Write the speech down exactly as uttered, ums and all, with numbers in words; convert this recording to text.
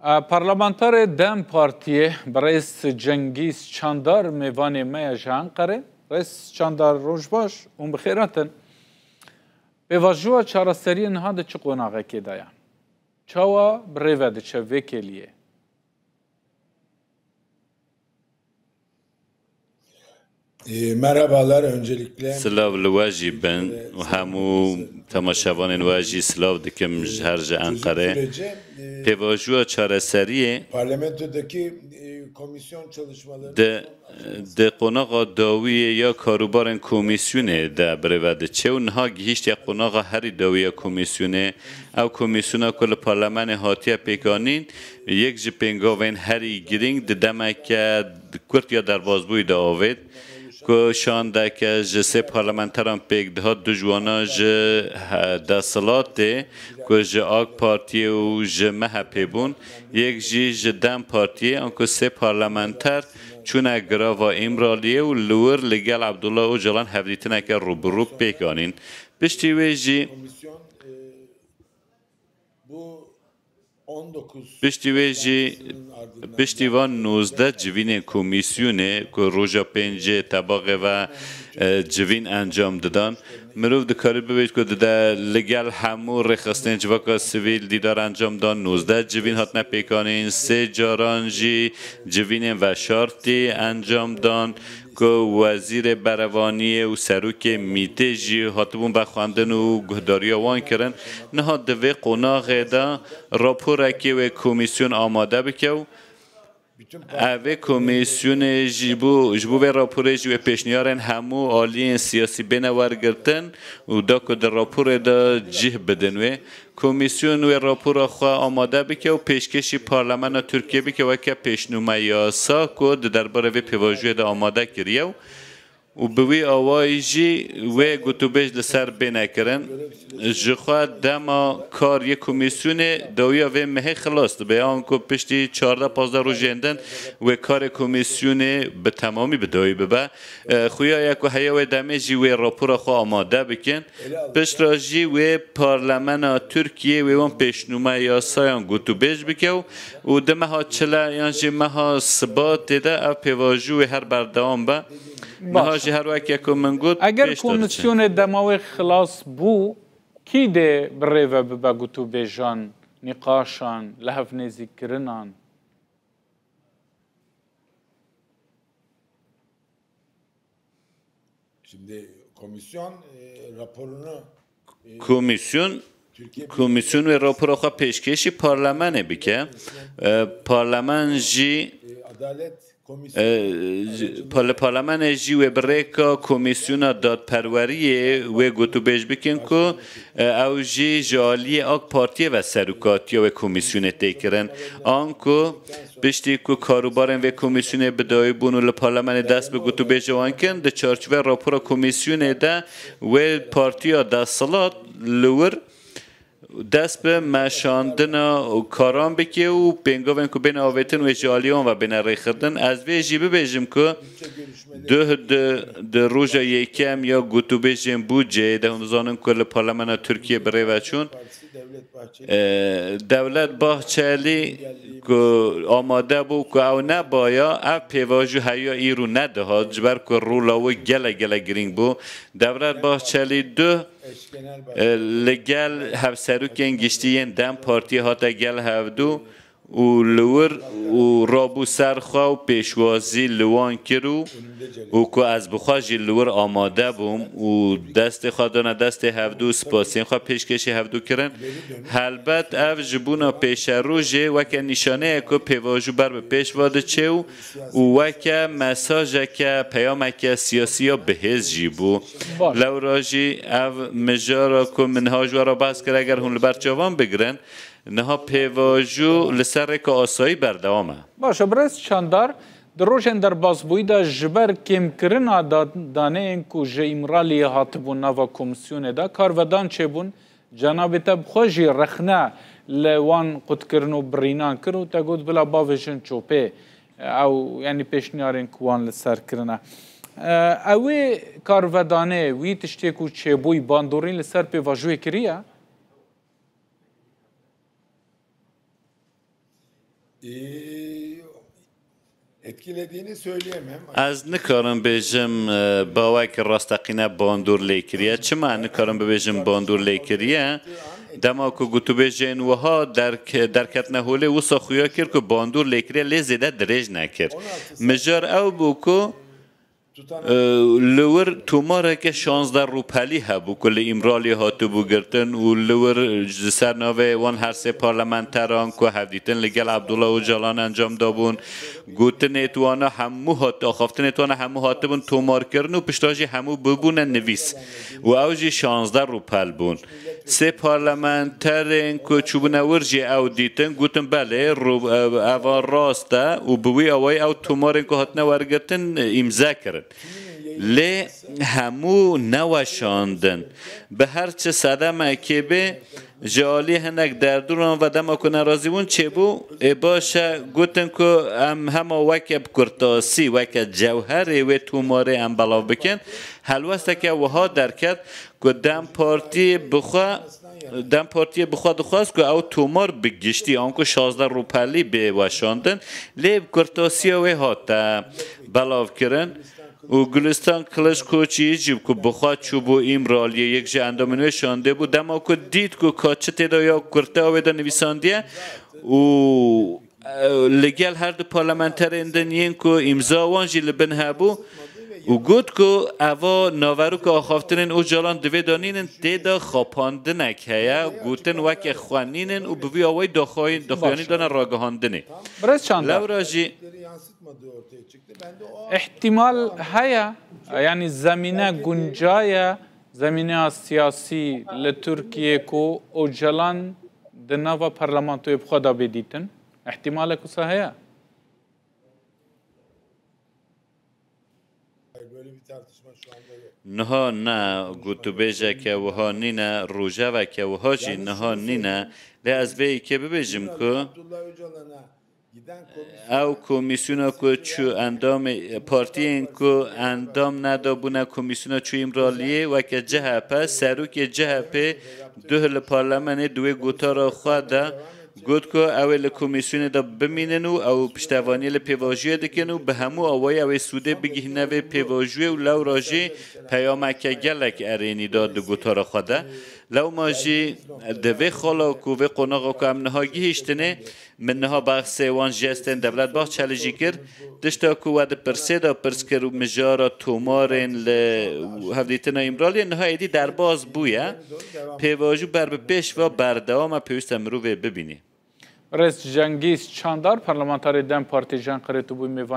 Parlamenterê DEM Partiyê birêz Cengîz Çandar mêvanê me ye ji Enqerê. Birêz Çandar, roj baş û bi xêr hatin. Pêvajoya çareseriyê niha di çi qonaxekê de ye? Çawa bi rê ve diçe vê kêliyê? E, merhabalar öncelikle. Silav li we jî bin û hemû temaşevanên we jî silav dikim ji her ji Enqerê. Pêvajoya çareseriyê di, di qonaxa dawiyê ya karûbarên komîsyonê de birêve diçe û niha gihîştiye qonaxa herî dawî ya komîsyonê. Ew komîsyona ku li parlemenê hatiye pêkanîn, yek ji pêngavên herî girîng di demeke kurt ya derbasbûyî de avêt, ku şandeke ji sê parlamenteran pêk dihat, du ji wana ji desthilatê ku ji AK Partiyê û ji MHPê bûn, yek jî ji DEM Partiyê, anku sê parlamenter çûne girava Îmraliyê û li wir li gel Abdullah Ocalan hevdîtineke rûbirûk pêk anîn. Piştî wê jî Piştî wê jî, piştî van nozdeh civînên komîsyonê ku roja pêncê tebaxê ve e, civîn encam didan, mirov dikarî bibêjt ku dide li gel hemû rêxistinên civaka sivîl dîdar encam dan, nozdeh civîn hatine pêkanîn, sê caran jî civînên veşartî encam dan, ku Wezîrê Berevaniyê û Serokê MÎT'ê jî hatibûn vexwendin û guhdariya wan kirin. Niha di vê qonaxê de raporekê wê komîsyon amade bike û ev ê komîsyonê ji bo, ji bo vê raporê jî wê pêşniyarên hemû aliyên siyasî bêne wergirtin û da ku di raporê de cih bidin wê. Komîsyon wê rapora xwe amade bike û pêşkêşî Parlemena Tirkiyê bike weke pêşnûme yasa ku di derbarê vê pêvajoyê de amade kiriye û û bi wî awayî jî wê gotûbêj li ser bêne kirin. Ji xwe dema kar yê komîsyonê dawiya vê mehê xilas dibe, anku piştî çardeh pazdeh rojên din wê karê komîsyonê bi temamî bi dawî bibe. E, xuya ye ku heya wê demê jî wê rapora xwe amade bikin. Piştre jî wê Parlemena Tirkiyê wê wan pêşnûmeya yasayan gotûbêj bike û, û di meha çile yan jî meha Sibatê de ev pêvajo wê her berdewam be. Niha jî her weke ku min got, eger pêş de diçe. Komîsyonê dema wê xilas bû, kî dê bi rê ve bibe gotûbêjan, nîqaşan, li hev nêzîkkirinan? Şimdi komisyon e, raporunu Komîsyon, komîsyon wê rapora xwe pêşkêşî parlemenê bike. E, Parlemen jî, e, ji, pa-, li parlemenê jî wê bi rêka komîsyona dadperweriyê wê gotûbêj bikin ku, e, ew jî ji aliyê AK Partiyê ve serokatiya wê komîsyonê tê kirin. Anku piştî ku karûbarên vê komîsyonê bi dawî bûn û li parlemenê dest bi gotûbêja wan kirin, di çarçovê rapora komîsyonê de wê partiya desthilat li wir dest bi meşandina karan bike û pêngavên ku bên avêtin wê ji aliyê wan ve bêne rêxitin. Ez vê jî bibêjim ku duh di, di roja yekem ya gotûbêjên bûdceyê de hûn dizanin ku li Parlemena Tirkiyê bi rê ve çûn. E, Dewlet Bahçelî ku amade bû ku ew nebaya, ev pêvajo heya îro nedihat, ji ber ku rola wî gelek gelek girîng bû. Dewlet Bahçelî duh, e, li gel hevserokên giştî yên DEM Partiyê hate gel hevdû û li wir û rabû ser xwe û pêşwazî li wan kir û, û ku ez bi xwe jî li wir amade bûm û destê xwe dane destê hevdû, spasiyên xwe pêşkêşî hevdû kirin. Helbet ev ji bona pêşerojê weke nîşaneyek ku pêvajo ber bi pêş ve diçe û, û weke mesajeke, peyameke siyasî ya bihêz jî bû. Baş. Lewra jî ev mijara ku min niha ji we re behs kir, eger hûn li ber çavan bigirin, niha pêvajo li ser rêka asayî berdewam e. Baş e, birêz Çandar, di rojên derbasbûyî de ji ber kêmkirina da-, daneyên ku ji Îmraliyê hatibûn nava komîsyonê de karvedan çêbûn, cenabê te bi xwe jî rexne li wan qutkirin û birînan kir û te got, bila bavêjin çopê, ew, yanî pêşniyarên ku wan li ser kirine. E, ew ê karvedanê, wî tiştê ku çêbûyî, bandorî li ser pêvajoyê kiriye? Ee, etkilediğini söyleyemem. Ez nikarim bêjim, e, bawek rasteqîne bandor lê kiriye. Çima nikarim bibêjim bandor lê kiriye? Dema ku gotûbêjên wiha derk-, derketine holê, wisa xuya kir ku bandor lê kiriye, lê zêde dirêj nekir. Mijar ew bû ku, e, li wir tomareke şazdeh rûpelî hebû ku li Îmraliyê hatibû girtin û li wir ji ser navê wan her sê parlamenteran ku hevdîtin li gel Abdullah Ocalan encam dabûn, gotinê wana hemû hat-, axaftinê wana hemû hatibûn tomarkirin û pişta jî hemû bibûne nivîs û ew jî şazdeh rûpel bûn. Sê parlamenterên ku çûbûne wir jî ew dîtin, gotin, belê, ro-, ev, eva rast e û bi wî awayî ew tomarên ku hatine wergirtin, îmze kirin. Lê hemû neweşandin. Bi her çi sedemekê bê, ji alî hinek derdûran ve dema ku nerazîbûn çêbû, ê baş e, gotin ku em hema weke bi kurtasî, weke cewherê wê tomarê em belav bikin. Helwesteke wiha derket ku DEM Partiyê bi xwe, DEM Partiyê bi xwe dixwest ku ew tomar bi giştî, anku şazdeh rûpelî bê weşandin, lê bi kurtasiya wê hate belavkirin. Û Gulistan Kiliçkoçî jî ku bi xwe çûbû Îmraliyê, yek ji endamên wê şandê bû, dema ku dît ku ka çi tê de ya kurte wê de nivîsandiye û, e, li gel her du parlamenterên din yên ku îmza wan jî li bin hebû û got ku eva naveroka axaftinên Ocalan divê de nînin, tê de xapandinek heye, gotin weke xwe nînin û bi vî awayî daxuyanî dane ragihandinê. Birêz Çandar. Lewra jî Îhtimal heye, yanî zemîne guncaye, zemîneya siyasî li Tirkiyê ku Ocalan di nava parlamentoyê bi xwe de bê dîtin. Îhtimalek wisa heye? Niha ne, gotûbêjeke wiha nîne, rojeveke wiha jî niha nîne. Lê ez vê yekê bibêjim ku ew komîsyona ku çû endamê, partiyên ku endam nedabûne komîsyona çû Îmraliyê, weke C H P, serokê C H P duh li parlamenê di wê gotara xwe de got ku ew ê li komîsyonê de bimînin û ew piştevaniyê li pêvajoyê dikin û bi hemû awayî ew ê sûdê bigihîne vê pêvajoyê û lewra jî peyameke gelek erênî da di gotara xwe de. Lewma jî di vê xala ku vê qonaxa ku em niha gihîştinê, min niha behsê wan jestên Devlet Bahçelî jî kir. Tişta ku we di pirsê de pirs kir û mijara tomarên li hevdîtina Îmraliyê niha êdî derbas bûye. Pêvajo ber bi pêş ve berdewam e, pêwîst e mirovê bibînî. Rêz Cengîz Çandar, parlamenterê DEM Partî ji Enqerê tu bûyî mêvanê